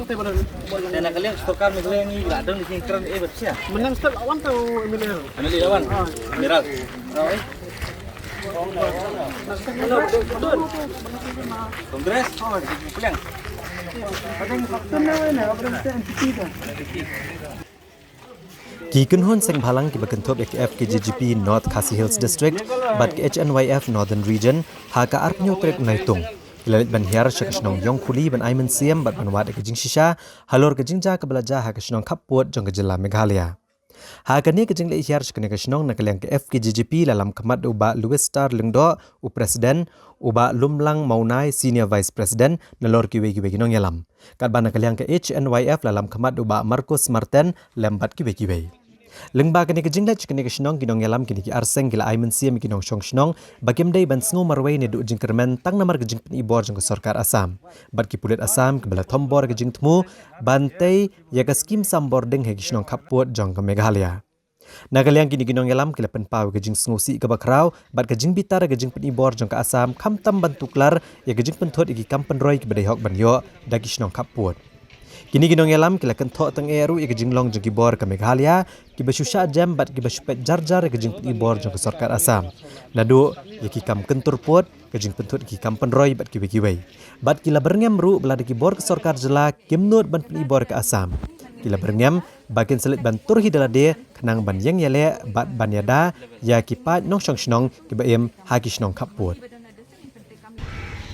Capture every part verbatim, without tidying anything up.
Te na ka liang sorkar Meghalaya ngi la don ki kren eh, ba sia. Menang step lawan tau M L A. M L A lawan. Miral. Congress. Peliang. Ki kynhun seng bhalang kiba kynthup ïa ka F K J G P North Khasi Hills District bad ka H N Y F Northern Region ha ka arphew tarik Naitung ki la leit ban hiar sha ka shnong Ïongkhuli ban ai mynsiem bad ban wad ïa ka jingshisha halor ka jingjia kaba la jia ha ka shnong khappud jong ka jylla Meghalaya. Ha kane ka jingleit hiar sha kane ka shnong na ka liang ka F K J G P la lam khmat da u Bah Louis Star Lyngdoh, u President, u Bah Lumlang Mawnai, Senior Vice President, nalor kiwei kiwei ki nongïalam. Katba na ka liang ka H N Y F la lam khmat da u Bah Marcus Marten lem bad kiwei kiwei. Lyngba kane ka jingleit sha kane ka shnong, ki nongïalam kine ki arseng ki la ai mynsiem ïa ki nongshong shnong ba kim dei ban sngew marwei naduh jingkyrmen tang namar ka jingpynibor jong ka sorkar Assam bad ki pulit Assam kiba la thombor ïa ka jingthmu ban tei ïa ka skim sam bording ha ki shnong khappud jong ka Meghalaya. Na ka liang kine ki nongïalam ki la pynpaw ïa ka jingsngewsih kaba khraw bad ka jingbitar ïa ka jingpynibor jong ka Assam, khamtam ban tuklar ïa ka jingpynthut ïa ki kam pynroi kiba dei hok ban ïoh da ki shnong khappud. Kine ki nongïalam ki la kynthoh tang eh ruh ïa ka jinglong jong ki bor ka Meghalaya kiba shu shah jem bad kiba shu peit jar jar ïa ka jingpynibor jong ka sorkar Assam, naduh ïa ki kam kyntur pud, ka jingpynthut ïa ki kam pynroi bad kiwei kiwei. Bad ki la byrngem ruh ba lada ki bor ka sorkar jylla kim nud ban pynibor ka Assam, ki la byrngem ba kin sa leit ban tur hi da lade khnang ban ïeng ïaleh bad ban ïada ïa ki paid nongshong shnong kiba im ha ki shnong khappud.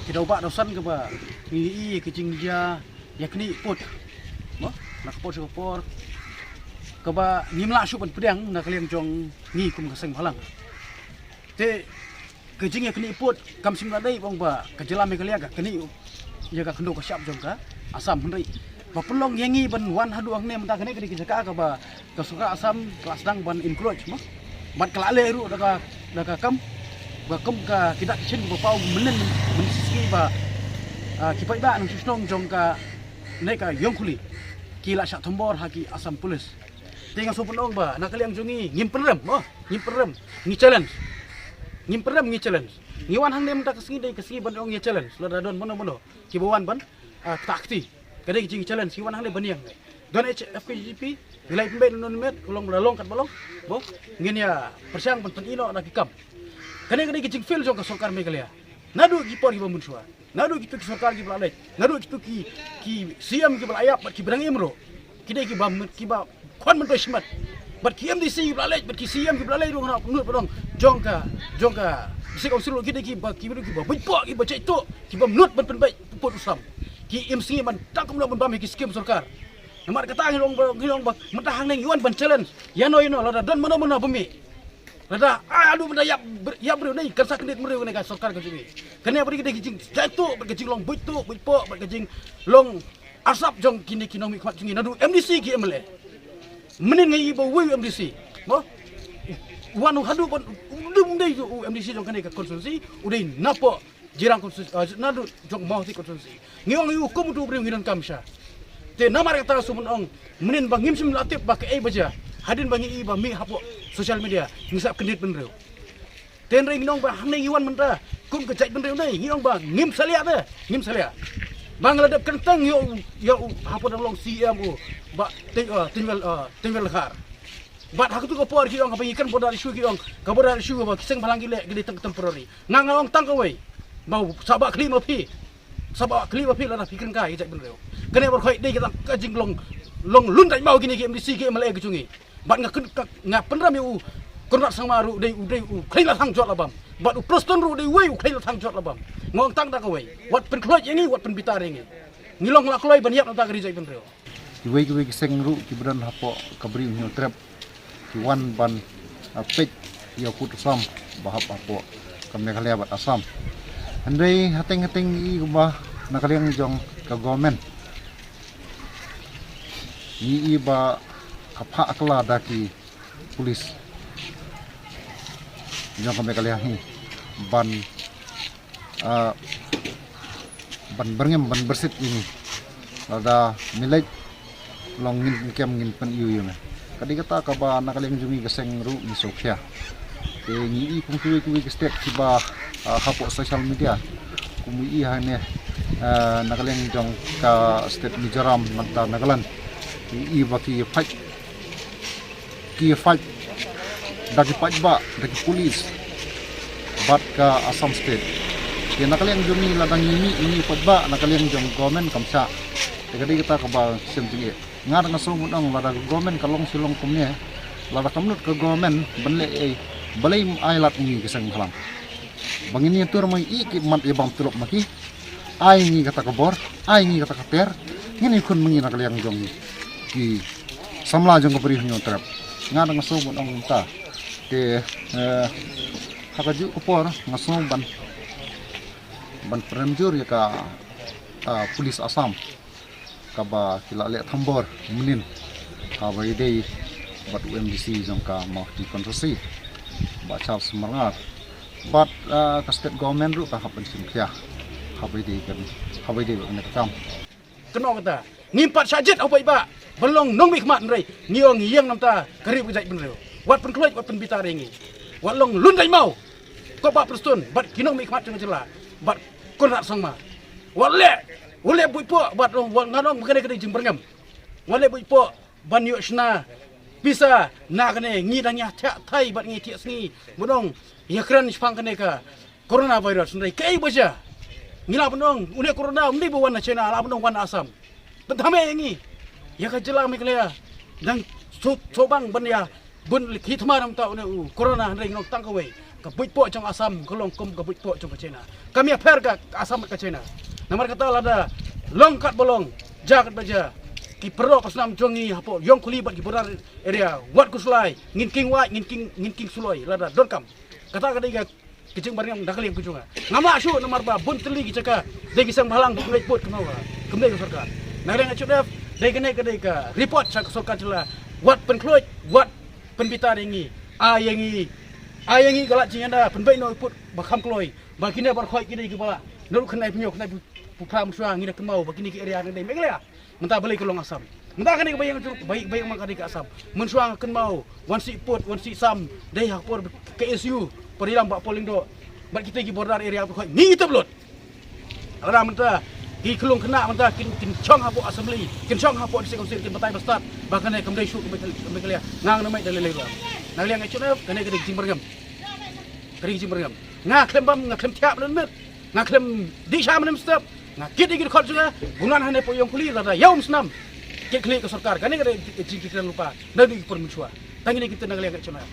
Ki dei ba dei san kaba ngi ïohi ïa ka jingjia ïa kane pud, mo, na ka por sha ka por, kaba ngim lah shuh ban pdiang na ka liang jong ngi kum ka seng bhalang. Te ka jingïa kane pud kam shym la dei ba ong ba ka jylla Meghalaya ka kane ïa ka khyndew ka shyiap jong ka Assam, hynrei ba pynlong ïa ngi ban wan haduh hangne mynta. Kane ka dei ka jaka kaba ka sorkar Assam ka la sdang ban encroach, mo, bad ka la leh ruh da ka, da ka kam ba kum ka ki dak ki shin ba paw mynnin mynnin shisngi ba, ah, ki paidbah nongshong shnong jong kane ka Ïongkhuli ki la shah thombor ha ki Assam Police. Te nga sngewbha ban ong ba na ka liang jong ngi ngim pynrem, mo, ngim pynrem, ngi challenge. Ngim pynrem, ngi challenge. Ngi wan hangne mynta ka sngi dei ka sngi ban ong ïa challenge. Lada don mano mano kiba wan ban, ah, ktah kti, ka dei ka jingchallenge. Ngi wan hangne ban ïeng. Don H F K G P, ngi la ïa pynbeit na une u met, u long ba la long katba long, mo, ngin ïa pyrshang ban pyni noh na ki kam. Kane ka dei ka jingfail jong ka sorkar Meghalaya. Naduh ki por kiba mynshuwa, naduh kito ki sorkar kiba la leit, naduh kito ki, ki C M kiba la ïap bad kiba dang im ruh, ki dei kiba, kiba khwan myntoi shimet. Bad ki M D C kiba la leit bad ki C M kiba la leit ruh, nga nud ban ong, jong ka, jong ka District Council ruh, ki dei kiba, kiba, kiba buit poh, kiba jait tuh, kiba mut ban pynbeit pud u sam. Ki im sngi ban tang kumno ban bam ïa ki skim sorkar. Namar kata ngi ong ba, ngi ong ba mynta hangne ngi wan ban challenge. Ïano ïano, lada don mano mano ba mih, lada ai haduh mynta ïap, ïap briew, ne kan sa kyndit briew ne ka sorkar ka jong ngi. Kane ba dei ka jingjait tuh bad ka jinglong buit tuh buit poh bad ka jinglong arsap jong kine ki nongmihkhmat jong ngi, naduh M D C ki M L A. Mynnin nga ïohi ba uwei u M D C, mo, wan u haduh ban u dum dei u M D C jong kane ka constituency, u dei napoh Jirang constituency, ah, naduh jong Mawhati constituency. Ngi ong ïa u kum uto u briew ngi donkam shisha. Te namar kata shu ban ong, mynnin ba ngim shym la tip ba kaei ba jia, hadien ba ngi ïohi ba mih hapoh social media, ngi sngap kyndit bynriew. Te hynrei ngi ong ba hangne ngi wan mynta kum ka jaitbynriew ne, ngi ong ba ngim salia te, ngim salia. Ba nga la dep kyntang ïa u, ïa u hapoh dang long C M u Bah Tyn, ah, Tynwel, ah, Tynwel Dkhar. Bad ha kato ka por ki ong ba ngi kren border issue, ki ong ka border issue ba ki seng bhalang ki leh ki dei tang temporary. Nga nga ong tang kawei, ba sngewbha khlieh ma phi, sngewbha khlieh ma phi lada phi kren kai ïa ka jaitbynriew. Kane baroh dei ka tang ka jinglong, long lun dait maw kine ki M D C ki M L A ki jong ngi. Bad nga kyn-, ka, nga pynrem ïa u Conrad Sangma ruh u dei, u dei u khleiñ la thang jot la bam. Bad u Prestone ruh u dei uwei u khleiñ la thang jot la bam. Nga ong tang da kawei, wat pynkhloit ïa ngi, wat pynbitar ïa ngi. Ngi long la kloi ban ïap na ka ri jaitbynriew. Kiwei kiwei ki seng ruh kiba don hapoh ka Bri u Hynñiewtrep ki wan ban, ah, peit ïa u pud u sam ba hap hapoh ka Meghalaya bad Assam. Hynrei hateng hateng i kumba na ka liang jong ka government, ngi i ba ka phah kylla da ki police jong ka Meghalaya hi ban, ah, ban byrngem ban byrsit ïa ngi. Lada me leit, long ngin kem ngin pyn-ïoh ïa me. Ka dei kata kaba na ka liang jong ngi ka seng ruh ngi sngewkhia. Te ngi i kum kiwei kiwei ki state kiba, ah, hapoh social media, kum i hangne Eh, na ka liang jong ka state Mizoram nangta Nagaland, ki i ba ki fight, ki fight da ki paidbah, da ki police bad ka Assam state. Te na ka liang jong ngi, lada ngi mih ngi paidbah na ka liang jong government kam shah. Te ka dei kata kaba shem jingeh. Nga da nga sngew ban ong, lada ka government ka long shi long kumne, lada kam nud ka government ban leh ei, balei ym ai lad ngi ki seng bhalang? Ba ngin ïa tur ma ngi ki mat ïa bam tulop ma ki. Ai ngi kata ka bor, ai ngi kata ka ter, ngin ïa khun ma ngi na ka liang jong ngi ki samla jong ka Bri Hynñiewtrep. Nga da nga sngew ban ong mynta. Te, eh, ha kajuh ka por nga sngew ban, ban pynrem jur ïa ka, ah, police Assam, kaba ki la leh thombor mynnin, kaba ïadei bad u MDC jong ka Mawhati constituency, Bah Charles Marngar. Bad, ah, ka state government ruh ka hap ban shim khia haba ïadei kan, haba ïadei bad kane ka kam. Kynmaw kata, ngim pat shah jied ha u paidbah ban long nongmihkhmat, hynrei ngi ong ngi ïeng namar ka ri bad ka jaitbynriew. Wat pynkhluit, wat pynbitar ïa ngi. Wat long Lun Daitmaw, ko Bah Prestone bad ki nongmihkhmat jong ka jylla, bad Conrad Sangma. Wat leh, wat leh buit poh, bad ong, wat ngan ong ba kane ka dei jingbyrngem. Wat leh buit poh ban ïoh shna pisa na kane, ngi dang ïa thiah thai bad ngi thiah sngi ban ong ïa kren shaphang kane ka coronavirus, hynrei kaei ba jia? Ngi lah ban ong une u corona ym dei ba wan na China, lah ban ong wan na Assam. Pynthame ïa ngi, ïa ka jylla Meghalaya dang shu, shu bang ban ïa bun liki thma namar une u corona, hynrei ngi ong tang kawei, ka buit poh jong Assam ka long kum ka buit poh jong ka China. Kam ïapher ka Assam bad ka China. Namar kata lada long kat ba long, jia kat ba jia, ki paralok pasnam jong ngi hapoh Ïongkhli bad ki border area, wat khuslai, ngin king wait, ngin king, ngin king suloi lada donkam. Kata ka dei ka, ka jingbyrngem na ka liang ka jong nga. Ngam lah shuh namar ba bun tylli ki jaka dei ki seng bhalang ba ngeit vote kumno ka, kumno ka sorkar. Na ka liang HUDF, dei kane ka dei ka report sha ka sorkar jylla, wat pynkhluit, wat pynbitar ïa ngi. Ai ïa ngi, ai ïa ngi ka lad jingïada, pynbeit noh i pud ba kham kloi, ba kine baroh ki dei kiba lah naduh khyndai phew hynñiew, khyndai phew phra mynshuwa, ngi da kynmaw ba kine ki area dang dei Meghalaya. Mynta balei ka long Assam? Mynta kane kaba ïeng jong, ba, ba ïeng ma ka dei ka Assam. Mynshuwa nga kynmaw, wan sih pud, wan sih sam, dei ha ka por KSU, por ïalam Bah Paul Lyngdoh, bad kita ki border area ba khoi ngi tip lut. Lada mynta ki khyllung khynnah mynta kin, kin shong hapoh assembly, kin shong hapoh district council, kin batai ba stad ba kane kam dei shuh ka Meghalaya. Nga ngam mih da lei lei ruh. Na ka liang HUDF, kane ka dei ka jingbyrngem. Ka dei ka jingbyrngem. Nga khlem bam, nga khlem thiah mynne mynmiet, nga khlem dih sha mynne mynstep. Nga kit ïa ki dkhot jong nga, gungan hangne hapoh Ïongkhli, lada ïa um snam, kit khlieh ka sorkar. Kane ka dei ka jingkren lypa na kine ki por mynshuwa. Tang kine ki ktien na ka liang ka HUDF.